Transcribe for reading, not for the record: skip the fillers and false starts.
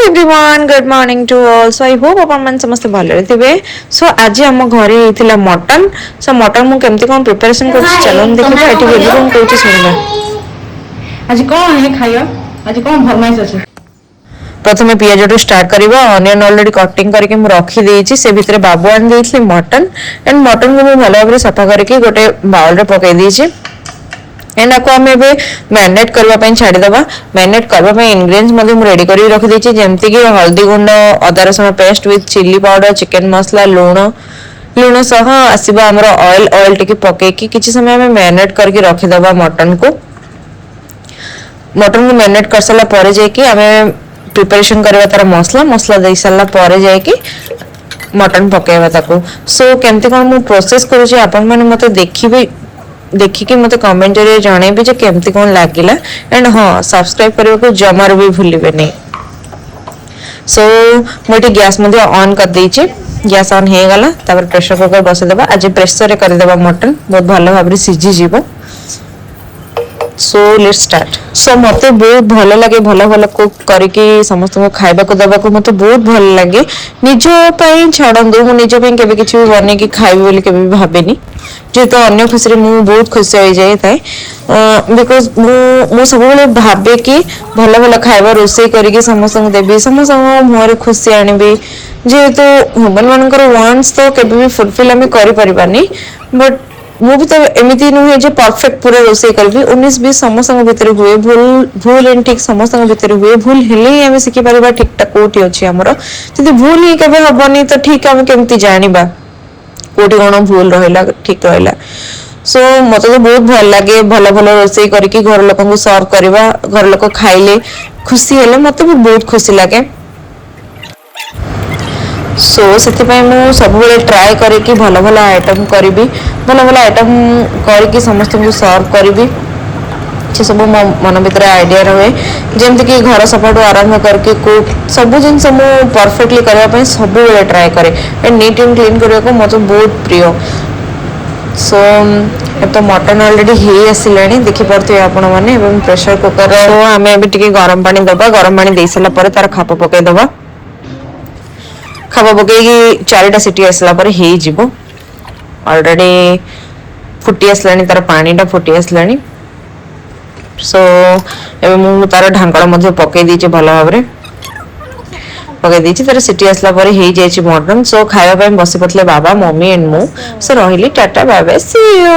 Everyone, good morning to all. So I hope ଆପଣମାନେ ସମସ୍ତେ ଭଲରେ ଥିବେ। ସୋ ଆଜି ଆମ ଘରେ ହେଇଥିଲା ମଟନ୍। ସୋ ମଟନ୍ ମୁଁ କେମିତି କ'ଣ ପ୍ରିପାରେସନ୍ କରୁଛି, ଚାଲନ୍ତୁ ଦେଖିବା। ଏଠି ବେବି କ'ଣ କହୁଛି ଶୁଣିବା। ଆଜି କଣ ହେ ଖାଇବା? ଆଜି କଣ ଫରମାଇଶ ଅଛି? ପ୍ରଥମେ ପିଆଜଠୁ ଷ୍ଟାର୍ଟ କରିବା। ଅନିଅନ୍ ଅଲରେଡି କଟିଂ କରିକି ମୁଁ ରଖିଦେଇଛି। ସେ ଭିତରେ ବାବୁ ଆଣି ଦେଇଥିଲି ମଟନ୍ ଆଣ୍ଡ ମଟନ୍କୁ ମୁଁ ଭଲ ଭାବରେ ସଫା କରିକି ଗୋଟେ ବାଉଲରେ ପକେଇ ଦେଇଛି। ଏଣ୍ଡ ଆକୁ ଆମେ ଏବେ ମ୍ୟାରିନେଟ୍ କରିବା ପାଇଁ ଛାଡ଼ିଦେବା। ମ୍ୟାରିନେଟ୍ କରିବା ପାଇଁ ଇନଗ୍ରିଡ଼ିଏଣ୍ଟସ୍ ମଧ୍ୟ ମୁଁ ରେଡି କରିକି ରଖିଦେଇଛି, ଯେମିତିକି ହଳଦୀ ଗୁଣ୍ଡ, ଅଦା ରସୁଣ paste with chilli powder, chicken ମସଲା, ଲୁଣ। ଲୁଣ ସହ ଆସିବ ଆମର ଅଏଲ। ଅଏଲ ଟିକେ ପକେଇକି କିଛି ସମୟ ଆମେ ମ୍ୟାରିନେଟ୍ କରିକି ରଖିଦେବା ମଟନକୁ। ମଟନକୁ ମ୍ୟାରିନେଟ୍ କରିସାରିଲା ପରେ ଯାଇକି ଆମେ ପ୍ରିପାରେସନ୍ କରିବା ତାର ମସଲା। ମସଲା ଦେଇ ସାରିଲା ପରେ ଯାଇକି ମଟନ ପକେଇବା ତାକୁ। ସୋ କେମିତି କ'ଣ ମୁଁ ପ୍ରୋସେସ୍ କରୁଛି, ଆପଣମାନେ ମୋତେ ଦେଖିବେ, ଦେଖିକି ମୋତେ କମେଣ୍ଟ ଜରିଆରେ ଜଣେଇବେ ଯେ କେମିତି କ'ଣ ଲାଗିଲା। ଆଣ୍ଡ ହଁ, ସବସ୍କ୍ରାଇବ କରିବାକୁ ଜମାରୁ ବି ଭୁଲିବେନି। ସୋ ମୁଁ ଏଠି ଗ୍ୟାସ୍ ମଧ୍ୟ ଅନ୍ କରିଦେଇଛି। ଗ୍ୟାସ୍ ଅନ୍ ହେଇଗଲା, ତାପରେ ପ୍ରେସର କୁକର ବସେଇଦେବା। ଆଜି ପ୍ରେସରରେ କରିଦେବା, ମଟନ ବହୁତ ଭଲ ଭାବରେ ସିଝିଯିବ। So let's start. Show ମତେ ବହୁତ ଭଲ ଲାଗେ ଭଲ ଭଲ କୁକ୍ କରିକି ସମସ୍ତଙ୍କୁ ଖାଇବାକୁ ଦେବାକୁ। ମତେ ବହୁତ ଭଲ ଲାଗେ। ନିଜ ପାଇଁ ଛାଡ଼ନ୍ତୁ, ମୁଁ ନିଜ ପାଇଁ କେବେ କିଛି ବି ବନେଇକି ଖାଇବି ବୋଲି କେବେ ବି ଭାବେନି। ଯେହେତୁ ଅନ୍ୟ ଖୁସିରେ ମୁଁ ବହୁତ ଖୁସି ହୋଇଯାଇଥାଏ, because ମୁଁ ସବୁବେଳେ ଭାବେ କି ଭଲ ଭଲ ଖାଇବା ରୋଷେଇ କରିକି ସମସ୍ତଙ୍କୁ ଦେବି, ସମସ୍ତଙ୍କ ମୁହଁରେ ଖୁସି ଆଣିବି। ଯେହେତୁ ହ୍ୟୁମାନ ମାନଙ୍କର ୱାଣ୍ଟସ୍ ତ କେବେ ବି ଫୁଲଫିଲ୍ ଆମେ କରିପାରିବାନି, ବଟ୍ ମୁଁ ବି ତ ଏମିତି ନୁହେଁ ଯେ ପରଫେକ୍ଟ ପୁରା ରୋଷେଇ କରିବି। 19-20 ସମସ୍ତଙ୍କ ଭିତରେ ହୁଏ ଭୁଲ। ଭୁଲ ଆଣ୍ଡ ଠିକ ସମସ୍ତଙ୍କ ଭିତରେ ହୁଏ। ଭୁଲ ହେଲେ ହିଁ ଆମେ ଶିଖିପାରିବା ଠିକଟା କୋଉଠି ଅଛି ଆମର। ଯଦି ଭୁଲ ହିଁ କେବେ ହବନି, ତ ଠିକ ଆମେ କେମିତି ଜାଣିବା କୋଉଠି କଣ ଭୁଲ ରହିଲା, ଠିକ ରହିଲା? ସୋ ମତେ ତ ବହୁତ ଭଲ ଲାଗେ ଭଲ ଭଲ ରୋଷେଇ କରିକି ଘର ଲୋକଙ୍କୁ ସର୍ଭ କରିବା। ଘର ଲୋକ ଖାଇଲେ, ଖୁସି ହେଲେ ମତେ ବି ବହୁତ ଖୁସି ଲାଗେ। ସୋ ସେଥିପାଇଁ ମୁଁ ସବୁବେଳେ ଟ୍ରାଏ କରେ କି ଭଲ ଭଲ ଆଇଟମ୍ କରିବି, ଭଲ ଭଲ ଆଇଟମ୍ କରିକି ସମସ୍ତଙ୍କୁ ସର୍ଭ କରିବି। ସେସବୁ ମୋ ମନ ଭିତରେ ଆଇଡ଼ିଆ ରହେ, ଯେମିତିକି ଘର ସଫାଠୁ ଆରମ୍ଭ କରିକି କୁକ୍, ସବୁ ଜିନିଷ ମୁଁ ପରଫେକ୍ଟଲି କରିବା ପାଇଁ ସବୁବେଳେ ଟ୍ରାଏ କରେ। ଆଣ୍ଡ ନିଟ୍ ଆଣ୍ଡ କ୍ଲିନ୍ କରିବାକୁ ମୋତେ ବହୁତ ପ୍ରିୟ। ସୋ ଏବେ ତ ମଟନ୍ ଅଲରେଡି ହେଇ ଆସିଲାଣି, ଦେଖିପାରୁଥିବେ ଆପଣମାନେ। ଏବଂ ପ୍ରେସର କୁକର ଆମେ ଏବେ ଟିକେ ଗରମ ପାଣି ଦେବା। ଗରମ ପାଣି ଦେଇ ସାରିଲା ପରେ ତାର ଖାପ ପକେଇଦେବା। ଖାପ ପକେଇକି ଚାରିଟା ସିଟି ଆସିଲା ପରେ ହେଇଯିବ। ଅଲରେଡି ଫୁଟି ଆସିଲାଣି, ତାର ପାଣିଟା ଫୁଟି ଆସିଲାଣି। ସୋ ଏବେ ମୁଁ ତାର ଢାଙ୍କଣ ମଧ୍ୟ ପକେଇ ଦେଇଛି, ଭଲ ଭାବରେ ପକେଇ ଦେଇଛି। ତାର ସିଟି ଆସିଲା ପରେ ହେଇଯାଇଛି ମଟନ୍। ସୋ ଖାଇବା ପାଇଁ ବସି ପଡ଼ିଥିଲେ ବାବା, ମମି ଆଣ୍ଡ ମୁଁ। ସୋ ରହିଲି, tata, bye bye, C you.